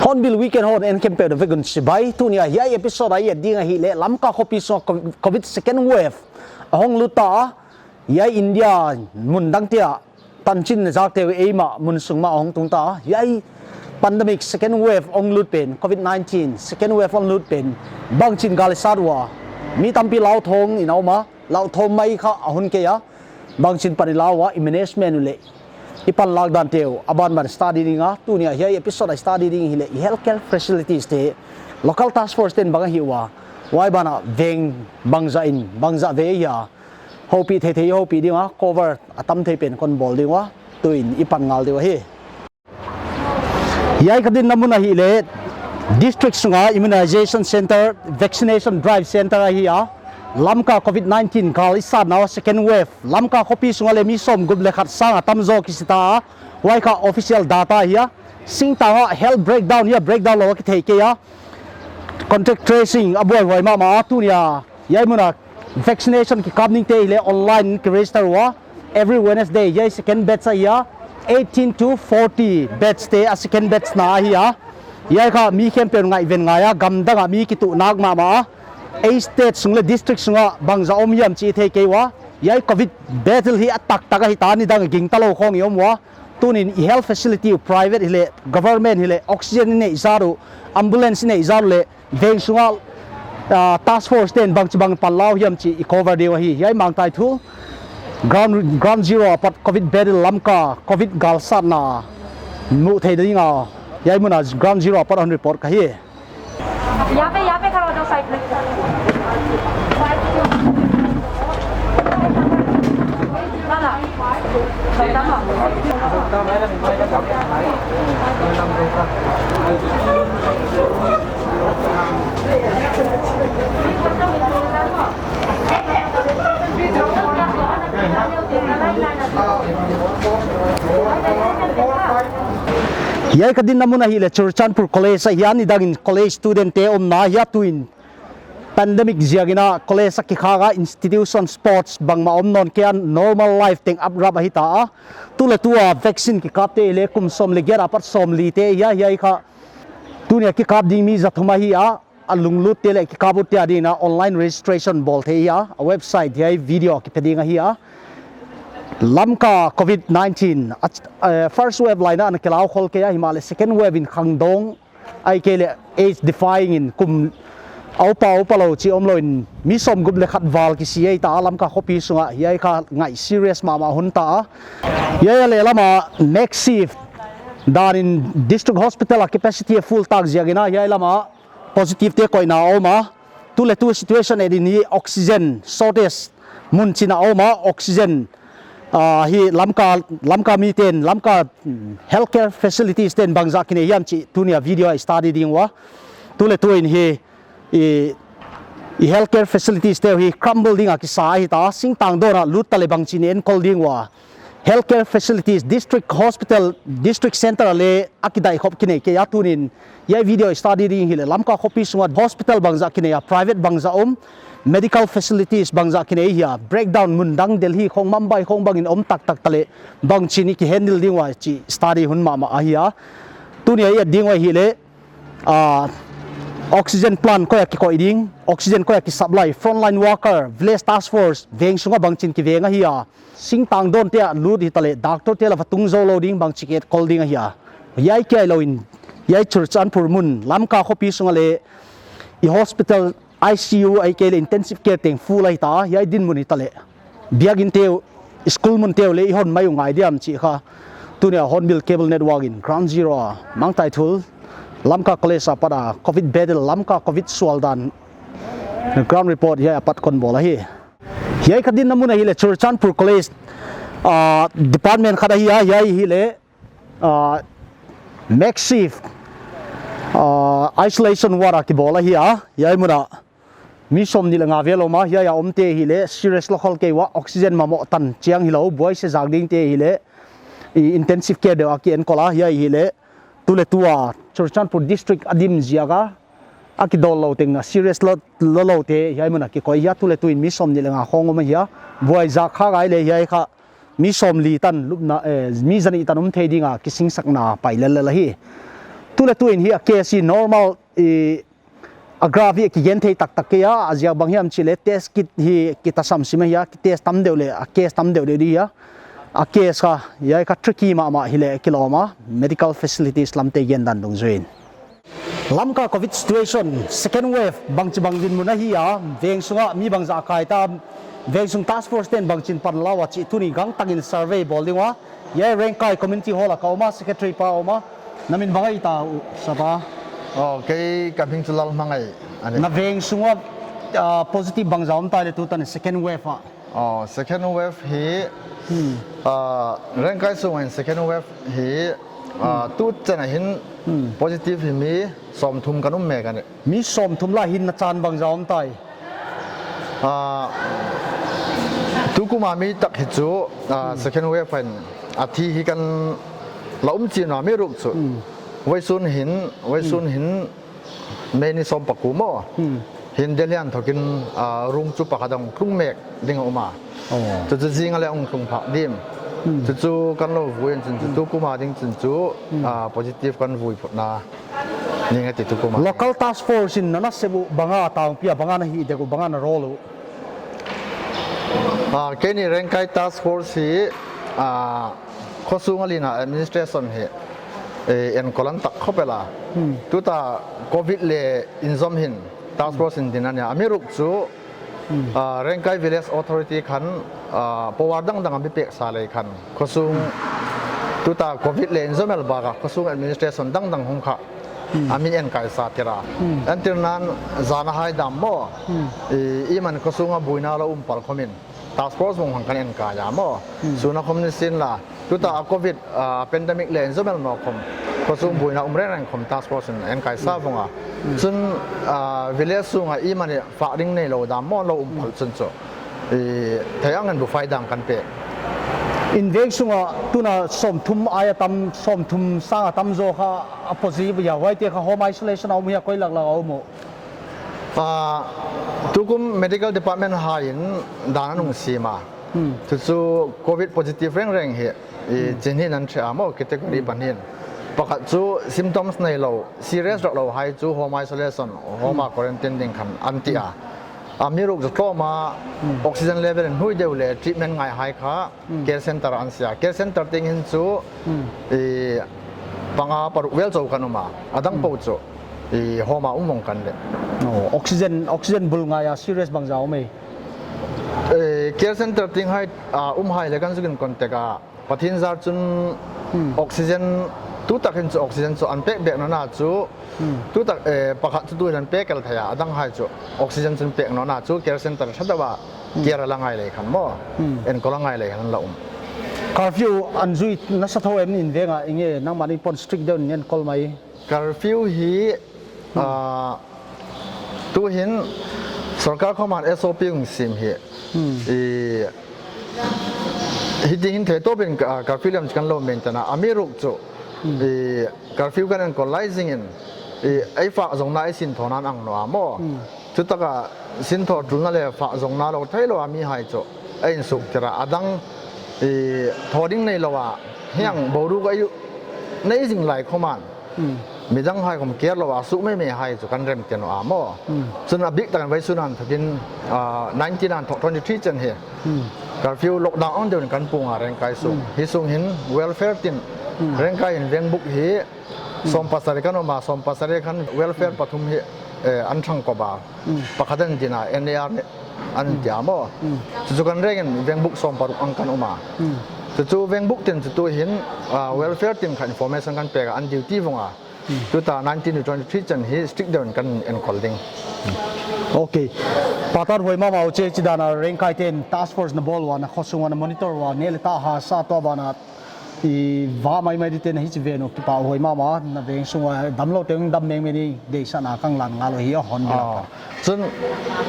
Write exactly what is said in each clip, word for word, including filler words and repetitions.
Hornbill Weekend hon en kempeu na vegun chibai, tunia hiai episode a i et ding ahile Lamka khopi sunga co-, covid second wave ahong lut ta a, hiai India mun dang tia tanchin na jak teu eima mun sung ma ahong tung ta a, hiai pandemic second wave hong lut pen, covid nineteen second wave hong lut pen, bangchin gal i sat ua, mi tampi lauthawng in a um a, lauthawng mai kha ahun kei a, bangchin pan i lau a, i management u le i panlak dan teu a banban study ding a, tunia hiai episode a study ding hile i healthcare facilities te, local task force ten bang ahi ua, huai bana veng bangzah in, bangzah vei ahia, houpi thei thei houpi ding a, cover a tam thei pen kon bol ding ua, tuin i pan ngal diu ahi. Hiai ka dinna mun ahile district sunga immunization center, vaccination drive center ahi a, Lamka covid nineteen gal i satna second wave, Lamka khopi sunga le mi sawmgup le khat sang a tamzaw kisi ta a, huai kha official data ahi a, singtang a health breakdown ahi a, breakdown lou a kithei kei a, contact tracing a buaihuai mahmah a, tunia hiai muna vaccination kikap ding te hile online ki register ua, every Wednesday hiai second batch ahi a, eighteen to forty batch te a second batch na ahi a, hiai kha mi khempeu'n ngaihven ngai a, gamdang a mi kituh nak mahmah a, ei state sung le district sunga bangzah om hiam chih i thei kei ua, hiai covid battle hi a taktak ahi ta, nidang gingta lou khawng i om ua, tunin i health facility u private hile government hile oxygen i neih zat u, ambulance i neih zat u le veng sunga, ah, task force ten bangchibang panla u hiam chih i cover diu ahi. Hiai mangtai thu ground, ground zero a pat covid battle Lamka covid gal satna muh thei ding a, hiai muna ground zero a pat ahon report ka hi. यहाँ पे, यहाँ पे खड़ा हो जाओ, साइड में। ना, ना। Hiai ka dinna mun ahile Churachandpur College ahi a, nidangin college student te omna ahi a, tuin pandemic ziakin a college a kikhak a, institution, sports bangmah om nawn kei a, normal life teng abrap ahi ta a. Tuletu a vaccine kikap te hile kum sawm le giat a pat sawmli te ahi a, hiai kha tunia kikap ding mi za thum ahi a, a lunglut te le kikap ut te a dingin a online registration bawl thei ahi a, a website hiai video a kipe ding ahi a. Lamka covid nineteen a, eh, first wave lai in a ana kilau khol kei a, himahleh second wave in khangdawng ahihkeileh age defying in kum a upa upa lou chih omlou in mi sawmgup le khat val kisi ahi ta a Lamka khopi sungah, hiai kha ngai serious mahmah hun ta a. Hiai a lehlam a night shift dan in district hospital a capacity a full tak ziakin a hiai lam a positive te koihna a om a. Tuletu situation et in hi oxygen shortage mun chin a om a, oxygen, ah, hi Lamka, Lamka miten, Lamka, mm, healthcare facilities ten bangzah kinei hiam chih tunia video a study ding ua. Tuletu in hi i, i healthcare facilities te hi crumble ding a kisa ahi ta, singtang dawn a lut ta le bangchin enkol ding ua. Healthcare facilities, district hospital, district center a le a kidai khop kinei kei a, tunin hiai video study ding hileh Lamka khopi sunga hospital bangzah kinei a, private bangzah om, medical facilities bangzah kinei hia, breakdown mun dang Delhi khong, Mumbai khong bangin om taktak ta le bangchin i kihandle ding ua chih study hun mahmah ahi a. Tunia i et ding ua hileh, ah, oxygen plant koi a kikoi ding, oxygen koi a kisupply, frontline worker, village task force, veng sunga bangchin kiveng ahi a. Singtang dawn te a lut hita le, doctor te la va tung zou lou ding bangchi kietkol ding ahi a. Hiai kia lou in, hiai Churachandpur mun, Lamka khopi sunga le, i hospital, I C U ahihkeileh intensive care teng full ahi ta, hiai dinmun hita le. Biakin teu, school mun teu le, i hon mai u ngai diam chih kha. Tunia Hornbill Cable Network in Ground Zero a Mangtaithul Lamka College a pat a Covid battle, Lamka Covid sual dan ground report hiai a pat kon bol ahi. Hiai ka dinna mun ahile Churachandpur College, ah, department khat ahi a, hiai ahile, ah, makeshift, ah, isolation ward a kibol ahi a, hiai mun a mi somni le nga vel om a, hiai a omte ahile serious lou khol kei ua, oxygen mamo tan chiang hilou, buaise jak dingte ahile, i intensive care deuh a ki enkol a, hiai ahile tuletua Churachandpur district a dim ziak a, a kidol lou teng a serious lou, lou loute hiai mun a kikoi ahi a, tuletu in mi somni le nga khong om ahi a, buai jak kha ngai le hiai kha mi somli tan lupna, eh, mi jani tan um thei ding a kisingsakna pai lellel ahi. Tuletu in hi a case hi normal, i, a grave hi kigen thei taktak kei a, a ziak bang hiam chile test kit hi kitasam sim ahi a, test tam deuh le, a case tam deuh deuh di ahi a, a case kha, hiai kha tricky mahmah hile kilom a, medical facilities lamte gen dan dungjuiin. Lamka Covid situation, second wave, bangchi bang dinmun ahi a, veng sunga mi bangzah a kai ta, veng sung task force ten bangchin pan lau a chih tuni gangtangin survey bol ding ua, hiai Rengkai Community Hall a ka om a, secretary pa om a, na min bang ahi ta u, sir pa? Oh, kei ka min chu Lalhmangai ahi. Na veng sunga, ah, positive bangzah om ta le tutan second wave a? Oh, second wave hi, ah, Rengkai sunga in second wave hi, ah, tu chan a hin positive hi mi somthum kan um mek ahi. Mi somthum lah hin na chan bangzah om tai? Ah, tukum a mi tak hi chu, ah, second wave a hin a thi hi kan la um chin a mi ruk chu. Voisun hin, voisun hin, May ni som paku maw. Hin Delhi a hin thokin, ah, rung chu pakhat a hung tlung mek ding a um a. Oh. Chuchu jing a le hung tlung phah dim. Chuchu kan lo vui in chun chu tukum a ding chun chu, ah, positive kan vui phutna. Ning a ti tukum a. Local task force in na nasep u banga tangpi a banga na hih dek u banga na role u? Ah, keini Rengkai task force hi, ah, khosung a lina administration hi, eh, enkol a tak khop el a. Tuta Covid le inzom hin task force in din ahi a. A mi ruk chu, ah, Rengkai Village Authority khan, ah, power dangdang a mi peksa lei khan khosung tuta Covid le inzom el bak a khosung administration dangdang hung kha a min enkaisa tir a. Entir nan zana hai dam maw. I, i man khosung a buina lo um pal khomin task force vung hang kan enkai a maw. Suna khom ni sin la. Tuta a Covid, ah, pandemic le inzom el no khom khosung buina um reng reng khom task force in enkaisa vung a. Chun, ah, village sunga i man i fah ding nei lo dam maw lo um pal chun chu. I, thei ang an bu fai dang kan pe. In veng sunga tuna somthum ai a tam, somthum sang a tam zo kha a positive ahi a, huaite kha home isolation a um ahi a koi lak lak a um u? Ah, tukum medical department hai in dan a nung sim a. Chuchu Covid positive reng reng hi, i, chin hi nan thre a maw category pan hin. Pakhat chu symptoms nei lo, serious rak lo hai chu home isolation, home a quarantine ding khan an ti a. A mi ruk chu tlawm a, oxygen level in hnui deuh le treatment ngai hai kha care center an sia. Care center ting hin chu, i, panga paruk vel chau kan um a, a dang po chu, i, home a um vong kan le. Oh, oxygen, oxygen bul ngai a serious bangzah um ei? Eh, care center ting hai, ah, um hai le kan zuk in contact a. Pathen jar chun oxygen, tu tak hin chu oxygen chu an pek bek nona chu, tu tak, eh, pakhat chu tu hin an pek el thei a, a dang hai chu oxygen chun pek nona chu care center tha deuh a care a la ngai lei khan maw, enkol a ngai lei khan an la um. Curfew an zui nasa tho em, in veng a, inge nangman in pon strict deuh in enkol mai? Curfew hi, ah, tu hin sorkar khom an S O P hung sim hi. I, hiti hin thei tawpin, ah, curfew lem chu kan lo maintain a, a mi ruk chu. I, curfew kan enkol lai zing in, i, ei fak zong na ei sin tho nan ang naw a maw. Chu taka sin tho tul na le fak zong na lo thei lo a mi hai chu ei in suk tir a, a dang, i, tho ding nei lo a, hiang boruak ei nei zing lai khom an. Midang hai khom care lo a suk mei mei hai chu kan rem te naw a maw. Chun a bik takin vawisun an thokin, ah, nineteen an thok twenty-three chan hi. Curfew lockdown ang deuh in kan pung a Rengkai sung. Hi sung hin welfare tin Rengkai hin vengbuk hi som pasari kan um a, som pasari khan welfare pathum hi, eh, an thang kop a. Pakhat an din a, N A R le an ti a maw. Chu chu kan reng in vengbuk som paruk ang kan um a. Chuchu Vengbuk tin chutu hin, ah, welfare tin kha information kan pek a, an duty vang a. Tuta nineteen to twenty-three chan hi strict deuh in kan enkol ding. Okay. Patar hoi mama uche chi dana Rengkai ten task force na bol uva na khosung uva na monitor uva ne le ta ha sa to bana i va mai mai di ten hichi venu kipa hoi mama na veng sung uva damlo teng dam meng meni deisana kang lan ngalo hi a hon bila. Chun,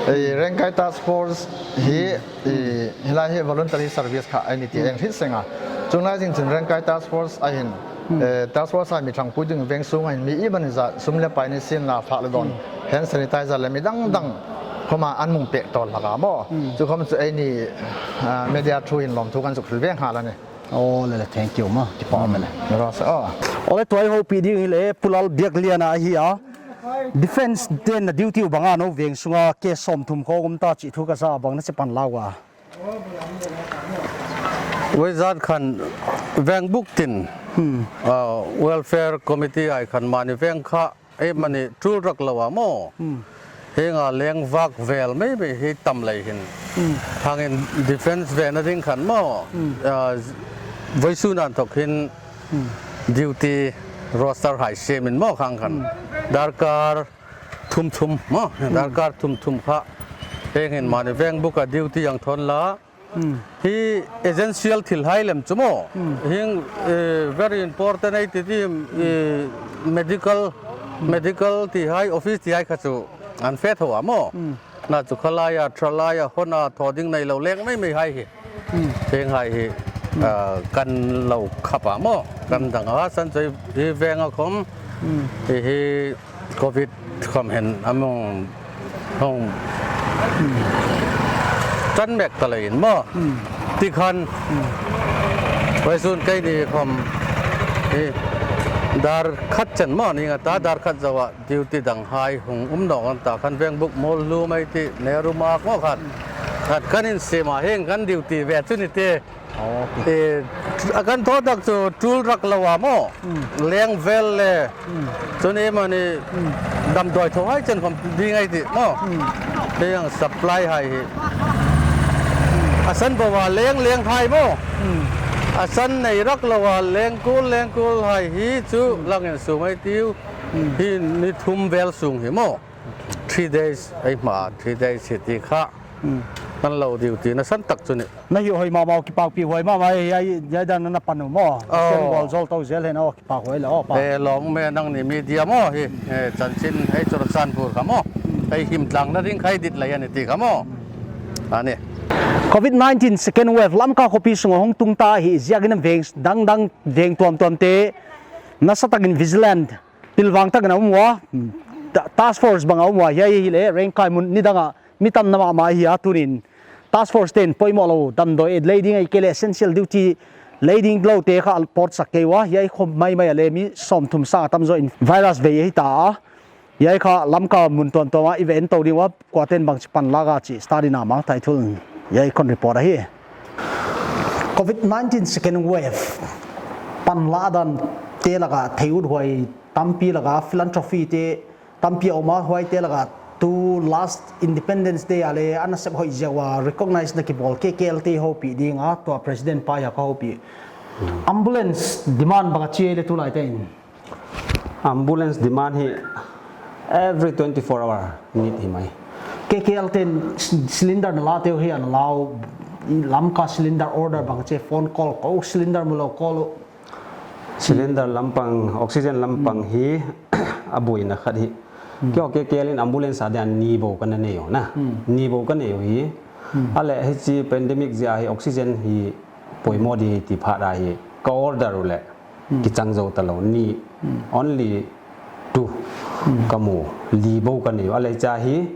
eh, Rengkai Task Force hi, eh, hilai hi voluntary service kha aini ti eng hit senga. Chunglai jing chun Rengkai Task Force ahin, eh, Task Force a mi thangpui ding veng sunga hin mi iman ja sum le pai ni sin la phak le don. Hand sanitizer le mi dang dang khoma an mung pek tol laka mo. Chu khom chu aini, ah, media through hin lom thu kan suk thil veng ha la ni. Ole le, thank you ma. Kipa ma le. Rosa. Ole tuai ho pi ding hi le Pulal Biakliana ahi a. Defense ten na duty u banga no veng sunga ke som thum kho um ta chi thu ka sa bang na se pan lawa. Voizat khan Vengbuk tin, ah, Welfare Committee ai khan mani veng kha, eh, mani tul rak lo a mo. Henga leng vak vel mai mai hi tam lei hin. Hangin defense ve na ding khan mo. Ah, voisun an thok hin duty roster hai sem in mo khang khan. Darkar thum thum mo. Darkar thum thum kha. Heng hin mani Vengbuk a duty ang thon la. Hi essential thil hai lem chu mo. Hing, eh, very important ai ti ti, eh, medical, medical ti hai, office ti hai kha chu an fe tho a mo. Na chu khalai a, thalai a, hon a, tho ding nei lo leng mai mai hai hi. Heng hai hi, ah, kan lo khap a mo. Kan dang a san choi hi veng a khom. Hi hi Covid khom hin among hong tan mek ta lei in mo. Ti khan voisun kei ni khom hi dar khat chan mo ni nga ta dar khat zawa duty dang hai hung um dong an ta khan Vengbuk mol lu mai ti ne ru mak mo khan. Khat kan in sema heng kan duty ve chu ni te. Eh, a kan tho tak chu tul rak lo a mo. Leng vel le. Chun e mani damdoi tho hai chen khom ding ai ti mo. Te yang supply hai hi. A san bo wa leng leng hai mo. A san nei rak lo wa leng kul leng kul hai hi chu lang in sum ai tiu. Hi ni thum vel sung hi mo. Three days ai ma, three days hi ti kha. Kan lo duty na san tak chu ni. Na hi hoi mama kipak pi hoi mama ai ai ai dan na panu mo. Ken bol zol to zel hen o kipak hoi la o pa. Eh, long me nang ni media mo hi. Eh, chanchin ai Churachandpur kha mo. Ai him tlang na ring khai dit lai ani ti kha mo. Ani. Covid nineteen second wave Lamka khopi sunga hung tung ta hi ziakin veng dang dang veng tuam tuam te nasa takin vigilant pilvang takin a um ua. Task force bang a um ua hi ai hi le Rengkai mun ni dang a mi tam na mama hi a tunin. Task force ten poimo lo damdoi lei ding ai kele essential duty lei ding lo te kha alport sak kei ua hi ai khom mai mai a le mi som thum sang a tam zo in virus vei hi ta a hi ai kha Lamka mun tuam tuam a i ve en to ding ua kua ten bang chi pan la ga chi study na mang thai thul hi ai kon report a hi. Covid nineteen second wave pan la dan te la ga thei ut huai tampi la ga philanthropy te tampi a um a huai te la ga tu last Independence Day a le ana sep hoi zia ua recognize na kibol K K L te ho pi ding a tua president pa ya ka ho pi ambulance demand bang a chi le tu lai te in ambulance demand hi every twenty four hour need hi mai. K K L ten cylinder na la te hi an lau Lamka cylinder order bang che phone call ko cylinder mu lo call Cylinder lampang, oxygen lampang hi a buaina khat hi. Kio K K L in ambulance a dia ni bo kana nei o na. Ni bo ka nei o hi. Ale hichi pandemic jia hi oxygen hi poimo di ti phat a hi ka order u le kichang zo ta lo ni only two ka mu li bo ka nei o ale cha hi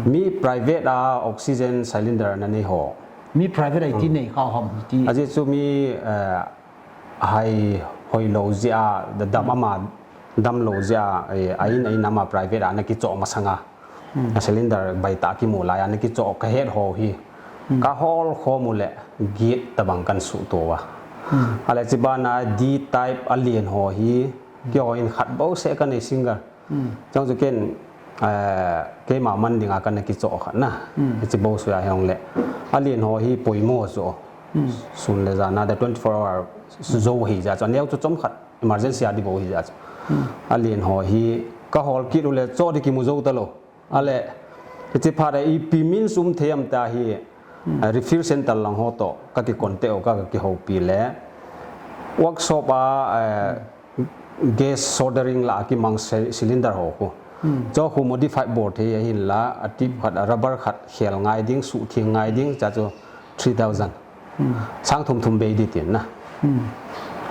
mi private a oxygen cylinder na nei ho. Mi private a ti nei kha ham ti. Aji chu mi hai hoi lo jia, dam ama dam lo jia, a in a in ama private a na kicho masanga. A cylinder bai ta ki mu lai a na kicho ka het ho hi. Ka hol kho mu le git ta bang kan su to wa. Ale chi ba na D type a lien ho hi ki ho in khat bo se ka nei single. Chang chu ken keima man dinga kana kicho khat na. Chi bo su ya hong le. A lien ho hi poimo chu. Sun le jan a twenty four hour jou hi jeh a chu, aneo chu chomkhat emergency a ding bou hi jeh a chu. Alen ho hi ka hol kit u le cho ding kimu jou talou. Ale, hiche phat a ipi means um thei ham tia hi, eh, refill center lang ho toh ka ki contact u, ka, ka kihoupi le. Workshop a, eh, gas soldering lah a kimang cy-, cylinder ho khu. Cho khu modify bol thei ahin la, a tip khat, a rubber khat, khel ngai ding, suhtheng ngai ding, cha chu three thousand. Sang thum thum bei ding tin na.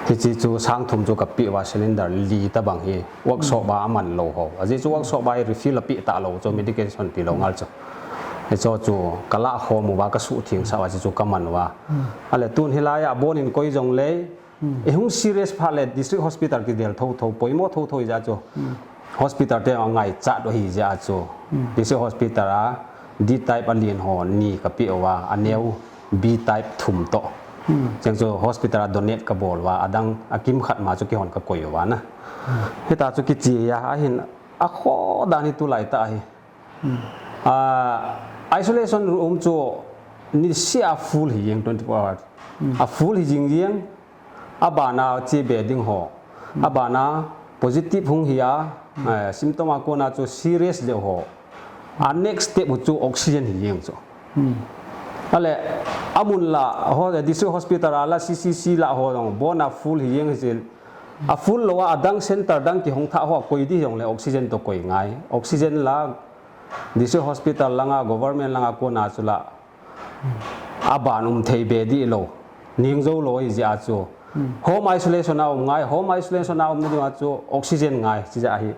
Hiche chu sang thum chu ka pe uva cylinder li tabang hi workshop a aman lou ho. Ajeh chu workshop a hi refill a pe talou chu medication tilou ngal chu. Hicho chu ka lakhom uva ka suhtheng sah uva hiche chu ka man uva. Ale tun hilai a bon in koi jong le, i hung serious phat le district hospital kidel thotho, poimo thotho hi jeh a chu. Hospital te angaichat u hi jeh a chu. District hospital a D type alen ho ni ka pe uva, aneo B type thum toh. Cheng chu hospital a donate ka bol uva, adang a kimkhat ma chu kihon ka koi uva na. Hitia chu kiche a, ahin a kho dan hi tulai tah hi. Ah, isolation room chu niseh a full hi jeng twenty four hours. A full hi jing jeng, abana che be ding ho. Abana positive hung hi a, eh, symptom a kona chu serious leu ho. A next step u chu oxygen hi jeng chu. Ale, amun la ho, district hospital a la C C C la ho jong, bon a full hi jeng hi jel. A full lou a, adang center dang kihong thah ho, koi ding jong le oxygen toh koi ngai. Oxygen la, district hospital langa, government langa kona chu la. Aban um thei be ding lou. Ning jou lou hi jeh a chu. Home isolation a um ngai, home isolation a um na ding a chu oxygen ngai, chi jeh a hi.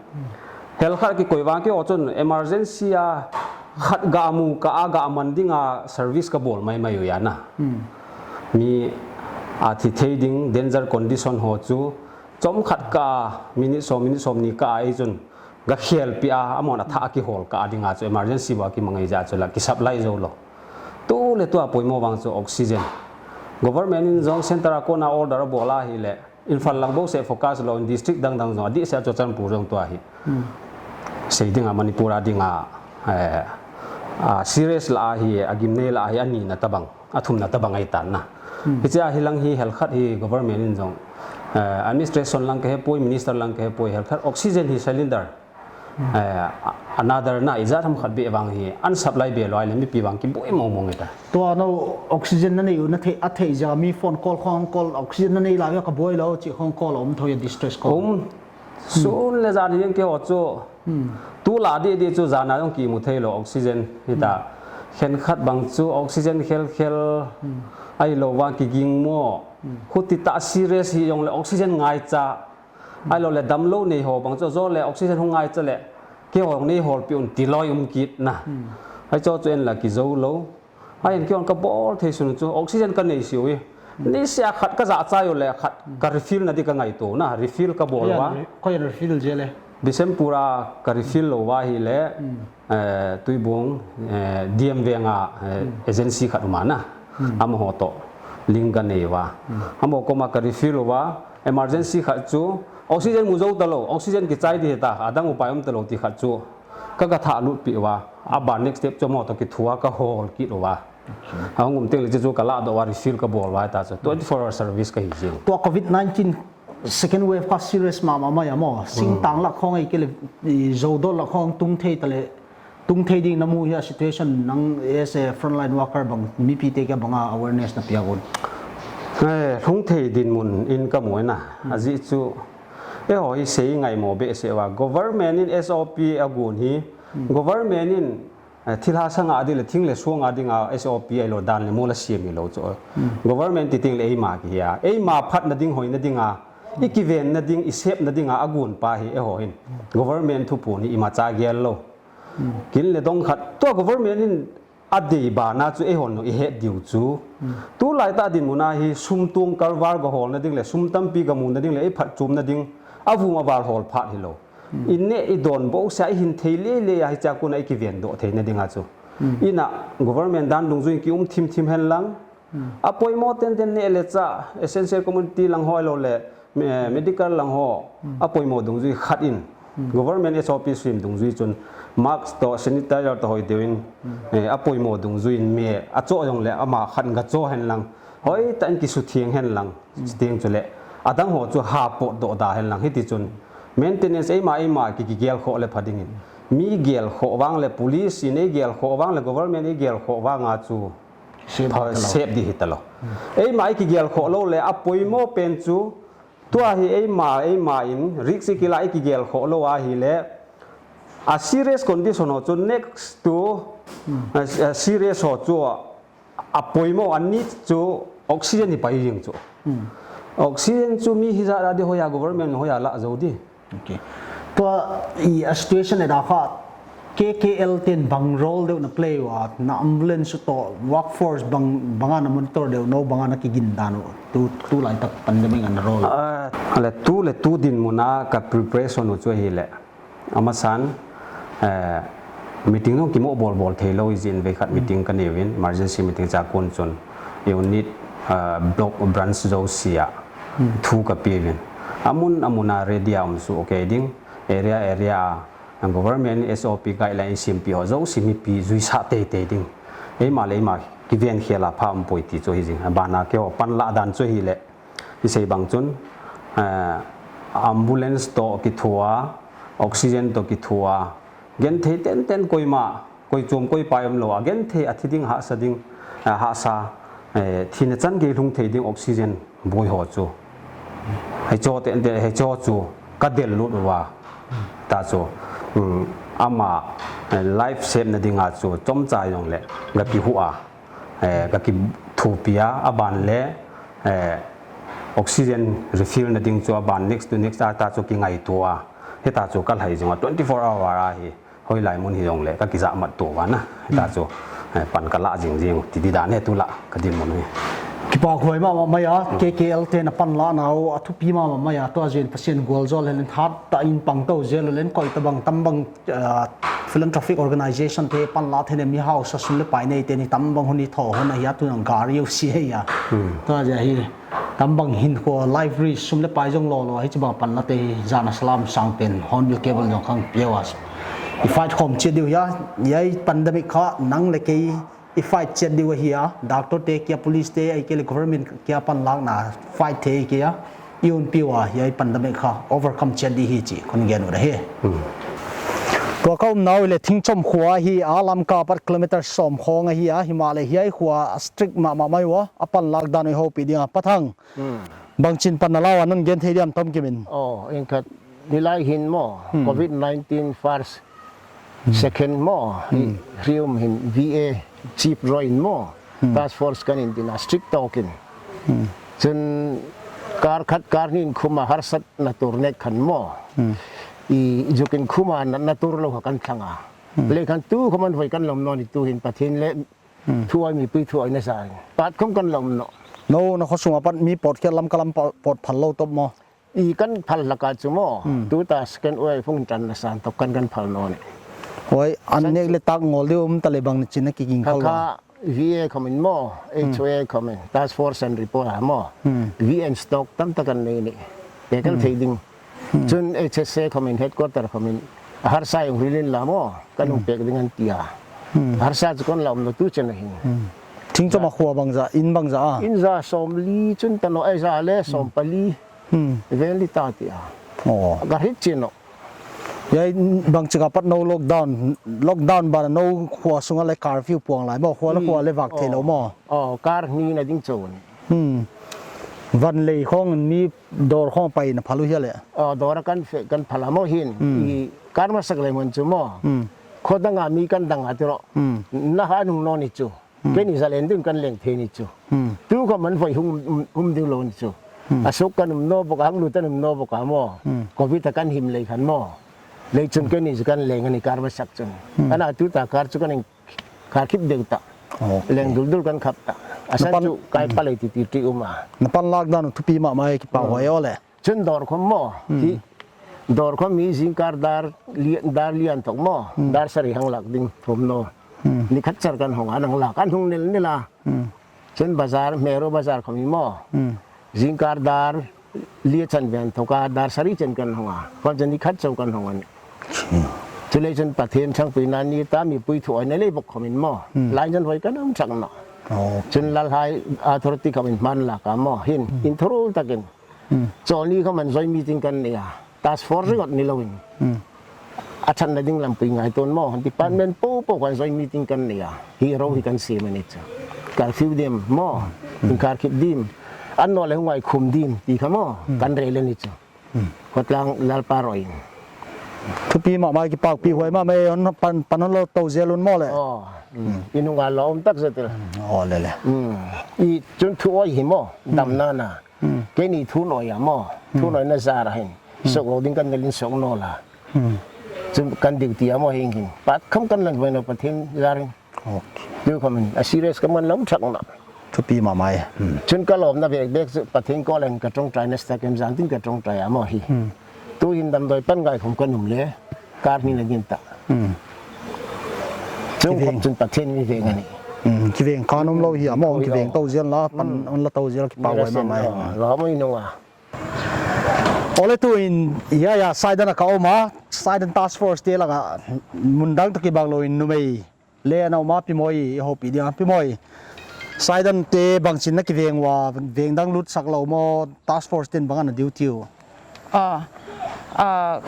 Hel khat kikoi vang keiho chun emergency a khat ga mu ka a ga man ding a service ka bol mai mai u ahi na. Mi a thi thei ding danger condition ho chu chomkhat ka minute som, minute som ni ka a ei chun ga khel pi a, amon a thah a kihol ka a ding a chu emergency bou a kimang ahi jeh a chu la ki supply jou lou. Tu le tu a poimo vang chu oxygen. Government in jong center a kona order a bol a hile, Imphal lang bou seh focus lou in district dang dang jong, adih seh a chu Churachandpur jong tua hi. Sei ding a Manipur a ding a, eh, a serious la a hi, a gimnei la a hi, ani na tabang, a thum na tabang ahi tan na. Hiche a hi lang hi hel khat hi government in jong, eh, administration lang ka he poi, minister lang ka he poi, hel khat oxygen hi cylinder. Eh, another na ijat ham khat be vang hi, an supply be lou a le mipi vang kiboi mong mong e ta. Tua no oxygen na nei u na thei, a thei jeh a mi phone call khong call, oxygen na nei la ka boi lou, chi khong call um thou a distress call. Um, sun le jan hi keiho chu. Tu la dih dih chu jan a jong kimu thei lou oxygen hi ta. Khen khat bang chu oxygen khel khel, ahilou vang kiging mo. Huti ta serious hi jong le oxygen ngaicha. Ahilou le damlou nei ho bang chu, jo le oxygen hung ngaicha le, keiho nei hol pi un ti loi um kit na. Hicho chu en la kijou lou. Ahin keihon ka bol thei sun chu oxygen ka nei siu hi. Niseh a khat ka jachat u le khat ka refill na ding ka ngaito na, refill ka bol uva. Koi an refill je le? Bishnupur a ka refill lou uva hile, eh, Tuibong, eh, D M veng a, eh, agency khat um a na. Amaho toh link ka nei uva. Amaho koma ka refill uva, emergency khat chu, oxygen mu jou talou, oxygen kichai ding hita, adang upai um talou ti khat chu, ka, ka thah lut pi uva, aban next step chu amaho toh kithu a ka hol kit uva. Ahung um teng le chu ka ladoh uva, refill ka bol uva ta chu, twenty four hour service ka hi jing. Tua covid nineteen second wave kha serious mama mai a mo, singtang lah khong ei kile, i, Zodo lah khong tung thei ta le, tung thei ding na mu hi a situation nang as a frontline worker bang, mipi te kei banga awareness na pia gon. Eh, tung thei dinmun in ka mu na, ajeh chu, eiho hi sei ngai mo behseh uva, government in S O P a gon hi, government in, eh, thilha sanga ding le thing le suanga dinga S O P ahilou dan le mol a siam hilou chu. Government ti teng le eima kihi a. Eima phatna ding hoina dinga, i kivenna ding, i sepna dinga a gon pa hi eiho hin. Government thuphon hi imacha gel lou. Kin le dong khat, tua government in a dei bana chu eihon i het diu chu. Tulai tah dinmun a hi sum tong karvar ga holna ding le, sum tampi ga muna ding le, i phatchomna ding, a vum a val hol phat hilou. I neh i don bouseh a i hin thei lele a hiche a kona i kiven doh theina dinga chu. Ina government dan dungjui in ki um thim thim hen lang. A poimo tenten neh le chah, essential commodity lang ho ahilou le, me-, medical lang ho, a poimo dungjui khat in. Government S O P suim dungjui chun, mask toh, sanitizer toh hoi deu in, eh, a poimo dungjui in me, a cho jong le ama khat ga cho hen lang. Hoitah in kisutheng hen lang, suteng chule. Adang ho chu ha potdoh da hen lang, hiti chun. Maintenance eima, eima ki, kigel khoh le pha dingin. Mi gel khoh vang le police in eigel khoh vang le government eigel khoh vang a chu. Sep pha, di ta lo. Sep di hita lo. Eima eiki gel khoh lou le apoimo pen chu. Tua hi eima, eima in risk eiki la eiki gel khoh lou ahile. A serious condition ho chu next to, a, a serious ho chu apoimo a need chu oxygen hi pai jing chu. Oxygen chu mi hijat a di hoiya government hoiya la jou di. Okay. Tua i a situation e da kha K K L ten bang role deuh na play uva, na ambulance toh workforce bang, banga na monitor deuh, nou banga na kigin dan u, tu, tulai tak pandemic a na role. Ah, ale tu le tu dinmun a ka preparation u chu ahile. Amasan, eh, meeting jong kimo bol bol thei lou, ijin vei khat meeting ka nei uvin, emergency meeting cha kon chun, unit, eh, block branch jouse a, thu ka pe uvin. Amun, amun a ready a um suh kei ding, area, area a, government S O P guideline sempeh ho jouse mipi juisah teitei ding. Eima le eima kiven khel a pha um poi ti chu hi jing. Abana keiho panlah dan chu ahile. Isei bang chun, eh, ambulance toh kithoa, oxygen toh kithoa, genthei tenten koima, koi chom koi pai um lou a, genthei a thi ding hahsa ding, eh, hahsa, eh, thina chan gei lhung thei ding oxygen boi ho chu. Hicho tenten, hicho chu ka del lut uva. Ta chu, um, ama, eh, life save na dinga chu chomcha jong le, ga kihu a. Eh, ka kithopi a, aban le, eh, oxygen refill na ding chu aban next to next a ta chu kingaito a. Hita chu ka lhai jing a twenty four hour a hi, hoilai mun hi jong le, ka kijah mat to uva na. Hita chu, eh, pan ka lah jing jing, ti di dan hi tu la, ka dinmun hi. Kipa khoi mama mai a, K K L te na panlah nau, athupi mama mai a, tua jin Pathen gualjol hen, hat tah in pang to jel len, koi tabang, tambang, ah, philanthropic organization te panlah thei ne mi hausa sum le pai nei teni tambang huni tho hon ahi a tu nang gari u si hei a. Hmm. Tua jeh hi tambang hinkho library sum le pai jong lo lo hi chibang panlah te hi jana salam sang pen Hornbill Cable jong khang piau a. I fight khom che diu hi a, hiai pandemic kha nang le kei i fight chet diu ahi a, doctor te kia, police te, ahikei le government kia panlakna fight thei ahikei a, i umpiu a, hiai pandemic kha overcome chet di hi chi, kon gen u ahi. Hmm. Tua ka umnau le Thingchom khua hi a, Lamka apat kilometer som khong ahi a, himahle hiai khua a strict mahmah mai ua, a panlak dan u i houpi ding a, Pathang. Hmm. Bangchin pan na lau a, non gen thei diam tom kimin. Oh, in khat, nilai hin maw, hmm, covid nineteen first, hmm, second maw, hmm, hi, rium hin V A chief roi in maw, hmm, task force kan in din a strict talk in. Hmm. Chun kar khat kar hni in khum a harsatna tur nek khan maw. Hmm. I jukin khum a na, na tur lou kha kan thlang a. Hmm. Le khan tu kho man voi kan lom nawn i tu hin Pathen le Hmm. Thu ai mipui thu ai na sa. Pat khom kan lom no. No, na khosung apat mi pot khel lam kalam pa-, pot phal lou top mo. I kan phal laka chu mo. Hmm. Tu ta second wave phung tan na san top kan kan phal no ni. Hoi, an nek le tak ngol diu um ta le bang ni chin na ki ging khol. Kha V A khom in mo, hmm, H O A khom in, task force and report ha mo. Hmm. V N stock tam ta kan nei ni. Te kan, hmm, thei ding. Hmm. Chun H S A khom in, headquarter khom in, a harsa jong rilin la mo, kan hung, hmm, pek ding an tia. Hmm. A harsa chu kon la um no tu chen ahin. Hmm. Thingchom a khua bangza, in bangza a. In za som li chun ta no, ai za le som, hmm, pali. Hmm. Ven li ta tia. Oh. Ka hit chin no. Hiai bangchik apat no lockdown, lockdown ban no khua sunga le curfew puang lai mo, khua le, hmm, khua le vak thei lou mo. Oh, kar hni na ding chon. Hmm. Van lei khong mi dor khong pai na phal u hia le. Oh, dor a kan fe, kan phal a mo hin. Hmm. I kar masak le mun chu mo. Hmm. Kho dang a mi kan dang a tiro. Hmm. Na ha nung no ni chu. Hmm. Kei ni za len ding kan leng thei ni chu. Hmm. Tu kho man voi hum, um, um ding lou ni chu. Hmm. A suk kan um no bok a, hang lu tan um no bok a mo. Hmm. Covid a kan him lei khan mo. Lei chun kei ni chu kan leng ani kar masak chun. Hmm. Ana tu ta kar chu kan eng Kha khip deu ta. Okay. Leng dul dul kan khap ta. Asan chu kai palei ti ti ti um a. Na panlak dan thupi mahmah e, kipa huai o le. Chun dor khom mo. Hmm. Hi dor khom hi jingkar dar li-, dar lian thok mo. Hmm. Dar sari hang lak ding thum no. Hmm. Ni khat char kan hong a nang la kan hung nel nel a. Hmm. Chun bazar, Mero bazar khom hi mo. Hmm. Jingkar dar li chan ven thok a dar sari chen kan hong a. Khom chen ni khat chau kan hong a ni. Hmm. Chulei chun Pathen thangpi na ni ta mipui thu ai na lei bok khom in mo. Hmm. Lai jan hoi kan um chak na. Chun lalhai authority kha in man la ka mo hin in thuru takin. Choni kha man joint meeting kan nei a. Task force ringot ni loin. Achan na ding lam pui ngai ton mo. Department po po kan joint meeting kan nei a. Hi ro hi kan si mani cha. Curfew dim mo. In kar kip dim. An no le ngai khum dim. Ti kha mo. Kan re le ni cha. Khotlang lalpa roi. Thupi ma mai ki pak pi huai ma mai on pan pan lo to zel un mo le. Oh. Inunga lo um tak zetil. Oh le le. I chun thu oi hi mo. Dam na na. Keini thu noi a mo. Thu noi na zara hin. Sok lo ding kan nalin sok no la. Chun kan duty a mo hin hin. Pat kham kan lan vai no Pathen zarin. Okay. Chu kha min a serious ka man lam thak na. Thupi ma mai. Chun ka lom na bek bek chu Pathen ko leng ka tong trai na sta kem jang tin ka tong trai a mo hi. Tu hin damdoi pan ngai khom ka num le. Kar ni na gin ta. Chung khom chun Pathen mi ve ngani. Kiveng ka nom lo hi a mo kiveng to zel la pan on la to zel ki pa wai ma mai. Lo mo ino a. Ole tu in ya ya Saidan a ka oma Saidan task force te langa mundang to ki bang lo in numei. Le na uma pi moi, i hopi dia pi moi. Saidan te bang chin na kiveng wa, veng dang lut sak lo mo, task force ten bang ana duty u. Ah, ah,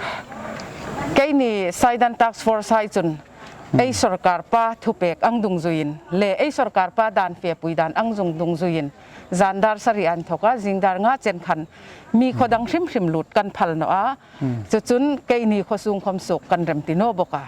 keini Saidan task force hai chun, ei sorkar pa thupek ang dungzuin, le ei sorkar pa dan fe pui dan ang zung dungzuin, zandar sari an thoka, zingdar nga chen khan, mi khodang hrim hrim lut kan phal no a, Chuchun keini khosung khom suk kan rem ti no boka.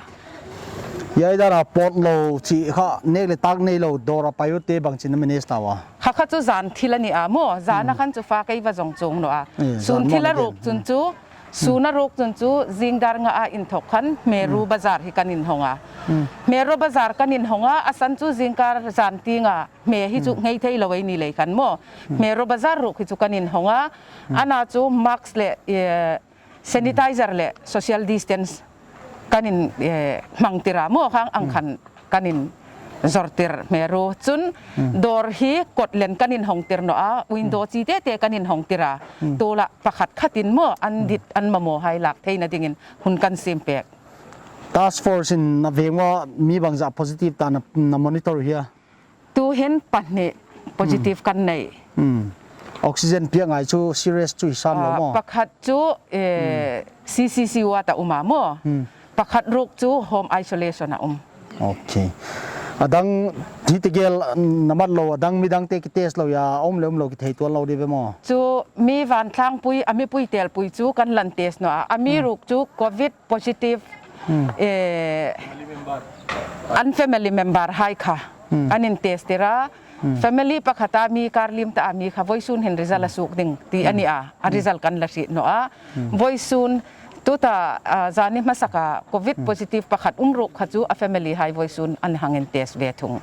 Yai dara pot lo chi kha nek le tak nei lo dora payu te bang chin manage tawa. Kha kha chu zan thil ani a mo, zan a khan chu fa kei va zong chung no a. Sun thil a ruk chun chu, sun a ruk chun chu, zingdar nga a in thok khan, Meru bazar hi kan in hong a. Meru bazar kan in hong a, asan chu zingkar zan ti nga, me hi chu ngei thei lo ei ni lei khan mo. Meru bazar ruk hi chu kan in hong a, ana chu mask le, eh, sanitizer le social distance kan in, eh, hmang tira mo khang ang khan kan in zor tir Meru chun dor hi kot len kan in hong tir no a window chi te te kan in hong tira tula pakhat khat in mo an dit an mamo hai lak theina dingin hun kan sim pek. Task force in na veng wa mi bang za positive ta na, na monitor hia. Tu hin pahnih positive kan nei. Oxygen piak ngai chu serious chu i san lo mo. Pakhat chu, eh, C C C wa ta uma mo. Pakhat ruk chu home isolation a um. Okay. Adang hi tigel namat lo, adang midang te ki test lo ya, um le um lo ki thei tuan lo di ve mo. Chu mi van thlang pui, ami pui tel pui chu kan lan test no a. Ami ruk chu covid positive, eh, an family member hai kha an in test tira, family pakhata mi kar lim ta a mi kha voisun hin result a suk ding ti ani a, a result kan la hri no a, voisun tuta, ah, zani hmasaka covid positive pakhat um ruk kha chu a family hai voisun an hang in test ve thung.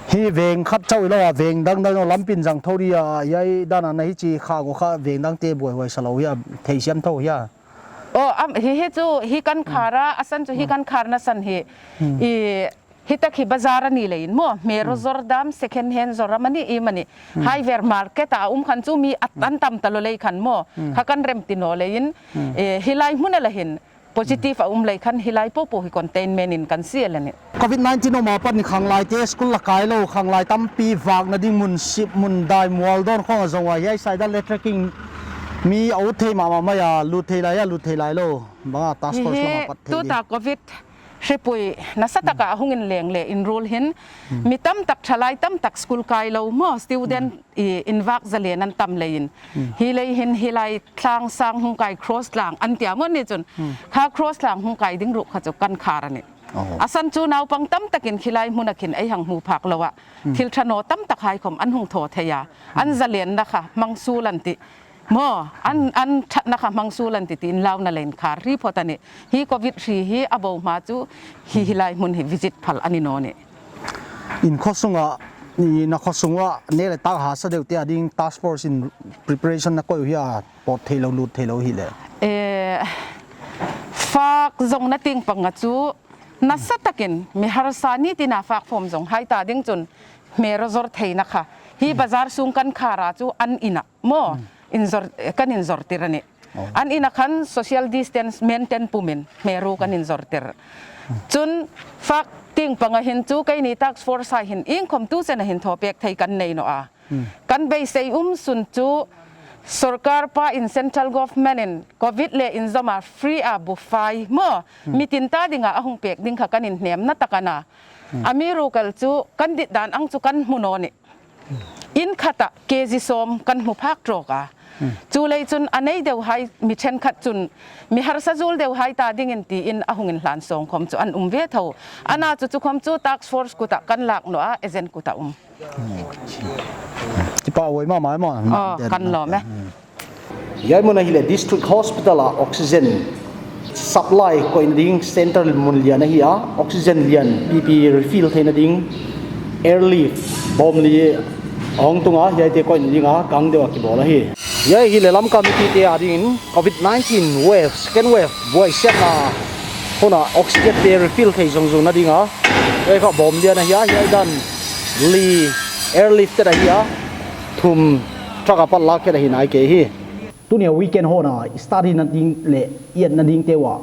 Hi veng khat chau ilo a veng dang dang lampin jang thori a yai dana na hi chi kha go kha veng dang te buai huai salo hi a thei siam tho hi a. Oh, am, hi, hi chu, hi kan khar a, asan chu, hi kan khar na san hi. I, hi tak hi bazar ani le in mo, Meru zor dam, second hand zor a mani, i mani. Haiver market a um khan chu mi at an tam ta lo lei khan mo, kha kan rem ti no le in, eh, hi lai hmun a la hin, positive a um lei khan hi lai po po hi containment in kan si a le ni. Covid nineteen oma pat ni khanglai te school la kai lo, khanglai tampi vak na ding mun sip, mun dai mual don khong a zong a, hi ai sai dan le trekking mi a ut thei mama mai a, lut thei lai a, lut thei lai lo. Banga task force lama pat thei tuta covid hripui nasa taka a hung in leng le in rul hin mi tam tak thalai tam tak school kai lo mo student i in vak za le nan tam le in hi lei hin hi lai thlang sang hung kai cross lang an tia mo ni chun kha cross lang hung kai ding ruk kha chu kan khar ani. Asan chu naupang tam takin khilai hmun a khin ei hang hmu phak lo a thil thano tam tak hai khom an hung tho thei a an za len na kha mang su lan ti Mo, an, an thatna kha mang su lan ti ti in launa len khar ri phot ani. Hi covid ri hi a bo ma chu hi hi lai mun hi visit phal ani no ni. In kho sunga, i na kho sunga ne le tak ha sa deu te a ding task force in preparation na koi hi a pot thei lo lut thei lo hi le. Eh, fak zong na ting panga chu nasa takin mi harsa ni tina fak phom zong hai ta ding chun me ro zor thei na kha. Hi bazar sung kan khara chu an ina. Mo, in zor, kan in zor tir ani. An ina khan social distance maintain pumin, me ru kan in zor tir. Chun fak Ting panga hin chu keini task force a hin ingkhom tu chena hin thopek thei kan nei no a. Kan beisei um sun chu sorkar pa in, central government in covid le injom a free a buffet mo, mitin ta dinga ahung pek ding kha kan inhnemna tak ana. Amiruokchu kan dit dan ang chu kan hmu no ni. In khat a K G som kan hmu phak tawk a. Chulei chun a nei deuhai mi ṭhenkhat chun mi harsa zul deuhai ta dingin tiin ahung inhlan sawng khom chu an um ve tho. Ana chu chu khom chu task force kut a kan lak no a, agent kut a um. Kipa voi mama mo. Aw, kan lawm e. Hiai mun a hile District Hospital a oxygen supply koina ding center mun lian ahi a, oxygen lian P P E refill theina ding airlift bawm li ahung tung a, hiaite koina dinga kang deuh a kibawl ahi. Hiai hile Lamka mipite a dingin covid nineteen wave, second wave buaisiatna hun a oxygen te refill thei zongzong na dinga, hiai kha bawm lian ahi a, hiai dan li airlifted ahi a, thum truck a pat lak khet ahi nai kei hi. Tunia weekend hon a study na ding le iatna ding te uah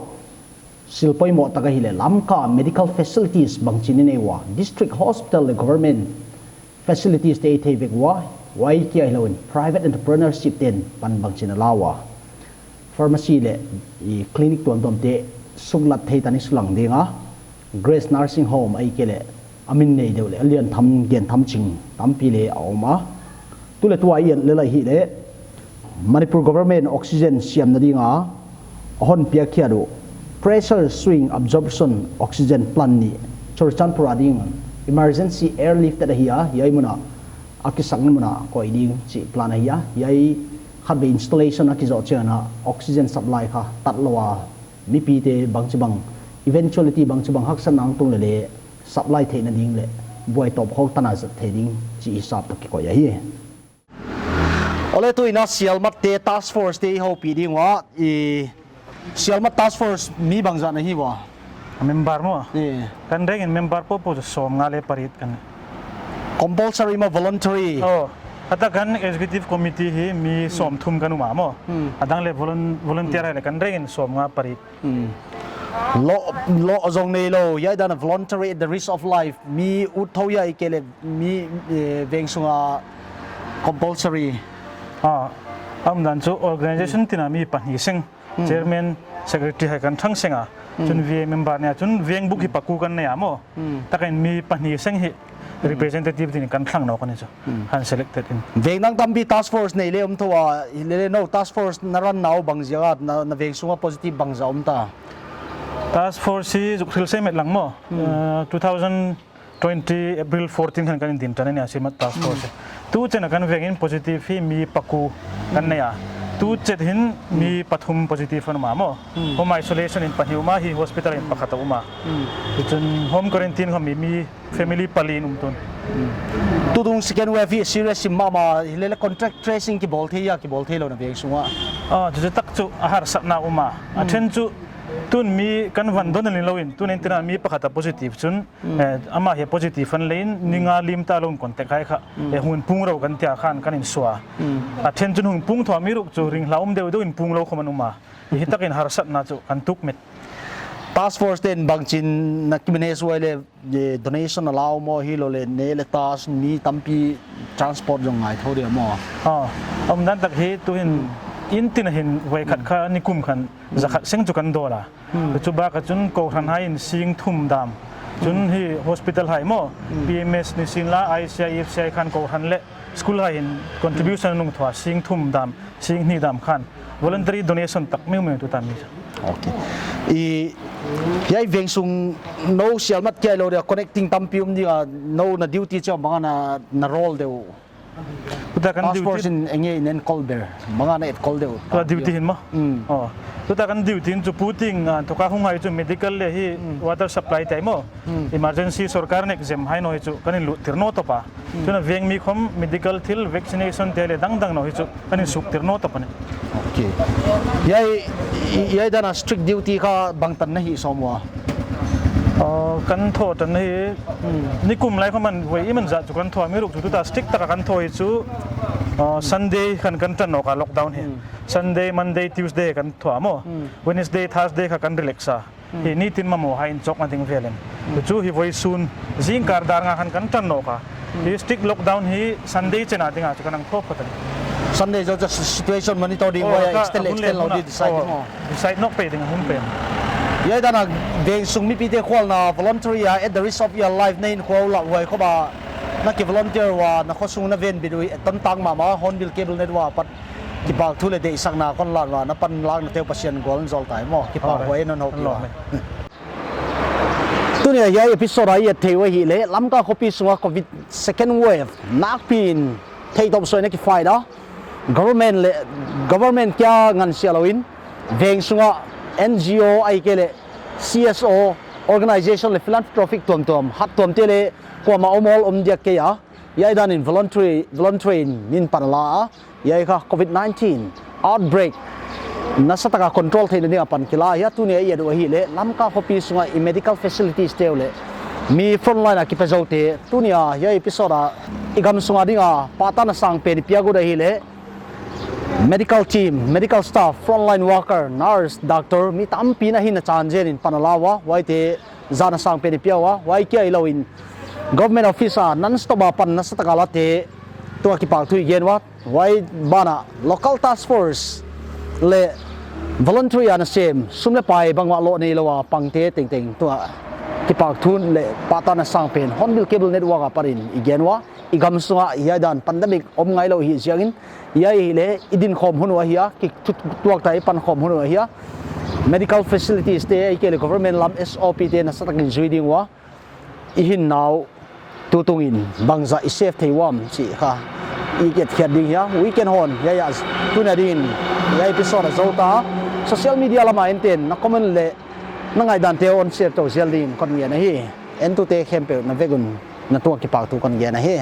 sil poimoh tak ahile Lamka medical facilities bangchin i nei ua, district hospital le government facilities te i thei vek ua, huai kia hilou in private entrepreneurship ten pan bangchin a la ua. Pharmacy le i clinic tuamtuam te suklat thei tan i sulang ding a, Grace Nursing Home ahihkeileh a min nei deuh le a lian tham, gen tham ching tampi le a om a. Tu le tua i en le lai hile Manipur government oxygen siamna ding a a hon piak khiat uh pressure swing absorption oxygen plant nih Churachandpur a ding emergency airlifted ahi a, hiai mun a a kisakna mun a koi ding chih plan ahi a, hiai khatvei installation a kizoh chiang a oxygen supply kha tat lou a, mipite bangchibang eventuality bangchibang haksatna ang tung le le supply theihna ding le buai tawp khawk tan a zat thei ding chih hisap toh kikoi ahi. Ole, tuin a Sielmat te task force te i houpi ding ua, i Sielmat task force mi bangzah na hi ua? Member maw? Eh. Kan rengin member popo chu sawmnga le pariet kan. Compulsory maw, voluntary? Oh, ata kan executive committee hi mi sawmthum kan um a maw. Hmm. Adang le volun-, volunteer hai le kan rengin sawmnga pariet. Hmm. Law, law zong nei lou, hiai dan a voluntary at the risk of life, mi ut tho hiai kei le mi, eh, veng sunga compulsory. Ah, a um dan chu organization tina mi pahni seng, chairman, secretary hai kan thang seng a. Chun V A member nia, chun veng buk hi paku kan nei a maw. Takin mi pahni seng hi representative din kan thlang nawk a ni chu. Han selected in. Veng dang tampi task force nei le um tho a, hile le nou task force na run nau bang ziak a, na, na veng sunga positive bangzah um ta? Task force hi zuk thil sei met lang maw. Uh, two thousand twenty April fourteen khan kan indin tan a nia Sielmat task force. Tu chen a kan veng in positive hi mi paku kan nei a. Tu chet hin mi pathum positive an um a maw. Home isolation in pahni um a, hi hospital in pakhat a um a. Chun home quarantine kha mi, mi family pali in um tun. Tutung second wave hi serious sim mahmah, hile le contact tracing kibawl thei a, kibawl thei lou na veng sunga? Ah, chu chu tak chu a harsatna um a. A then chu tun mi kan van don lin lou in, tun entina mi pakhat a positive chun, eh, ama hi positive an lei in, ni nga lim ta lou in contact hai kha, eh, hung pung rou kan tia khan kan insua. A then chun hung pung tho mi ruok chu ring hla um deuh deuh in pung lou khom an um a. Hi takin harsatna chu kan tuk met. Task force ten bangchin na kimin he suai le, eh, donation a lau maw, hilou le ne le task mi tampi transport zong ngai tho dia maw? Ah, um dan tak hi tu hin in tin hin voi khat kha nikum khan zakhat seng chu kan dol a. Chu bak a chun kohran hai in sing thum dam. Chun hi hospital hai maw, P M S ni sin la, I C I, F C I khan kohran le school hai in contribution nung thua sing thum dam, sing hni dam khan voluntary donation tak meu meu tu tam mi. Okay. I, hiai veng sung nou Sielmat kia lou dia connecting tampi um dia, nou na duty chia bang a na, na role deuh? Tuta kan task force in enge in enkol ber, bang a na etkol deuh? Tua duty hin maw? Oh. Tuta kan duty in chu puting, ah, thoka hung hai chu medical le hi water supply tai maw. Emergency sorkar nek zem hai nou hi chu kan in lut tir nou tawp a. Chun a veng mi khom medical thil vaccination te le dangdang nou hi chu kan in suk tir nou tawp a ni. Okay. Hiai, hiai dan a strict duty kha bangtan na hi sawm ua? Ah, kan thaw tan hi, nikum lai khom an voi i man zat chu kan thaw mi ruok chu tuta strict taka kan thaw hi chu, ah, Sunday khan kan tan nou ka lockdown hi. Sunday, Monday, Tuesday kan thaw maw. Wednesday, Thursday kha kan relax a. Hi nitin mamaw hai in chawkna ding vel in. Chu hi voisun, jingkah dar nga khan kan tan nop a. Hi strict lockdown hi Sunday chenna dinga chu kan ang thop khat. Sunday chu, chu situation monitor ding, oh, extend, extend lou ding decide ding, oh. Decide nop pe ding hung pe. Hiche dan a veng sung mipite kholna voluntary a at the risk of your life na hin khol la uva khoba na ki volunteer uva na khosung na ven bit u hi ton tang mama Hornbill Cable Network a pat kipahthu le deisahna kon lan uva na panlakna teu Pathen gol jol tai mo. Kipa huai non ho pi uva. Tunia hiche episode a i et thei u ahile Lamka khopi sunga covid second wave nakpin theitop soina kiphai da. Government le, government kia ngansia louvin veng sunga N G O ahikei le C S O organization le philanthropic tuamtuam, hat tuamte le kuama umol um dia kei a. Hiche dan in voluntary, voluntary in min pan ala a. Hiche kha covid nineteen outbreak nasataka control theina dinga pan kila a. Tunia i et u ahile Lamka khopi sunga i medical facilities teu le mi frontline a kipe joute. Tunia hiche episode a i gam sunga dinga pahtan asang pen i pia got ahile medical team, medical staff, frontline worker, nurse, doctor, mi tampi na hin achan jen in pan ala uva, huaite jan asang pen i pia uva, huai kia hilou in government office a non stop a pan nasataka late tua kipahthu i gen uva, huai bana local task force le voluntary a nasem sum le pai bang uva lo neilou a pangte tengteng tua kipahthu le pahtan asang pen Hornbill Cable Network a pat in i gen uva. I gam sunga hiche dan pandemic um ngailou hi jeh in, hiche ahile i dinkhom hun u ahi a, kituak ta i pankhom hun u ahi a. Medical facilities te ahikei le government lam S O P te nasatakin jui ding uva. I hinnau tutung in bangja i save thei uvam ti kha i et khiat ding ahi a. Weekend hon hiche a tunia dingin hiche episode a jou ta. Social media lama enten na comment le na ngaidan teu hon share to jel dingin kon ngen ahi. Entute khempeuh na vek un na tua kipahthu kon gen ahi.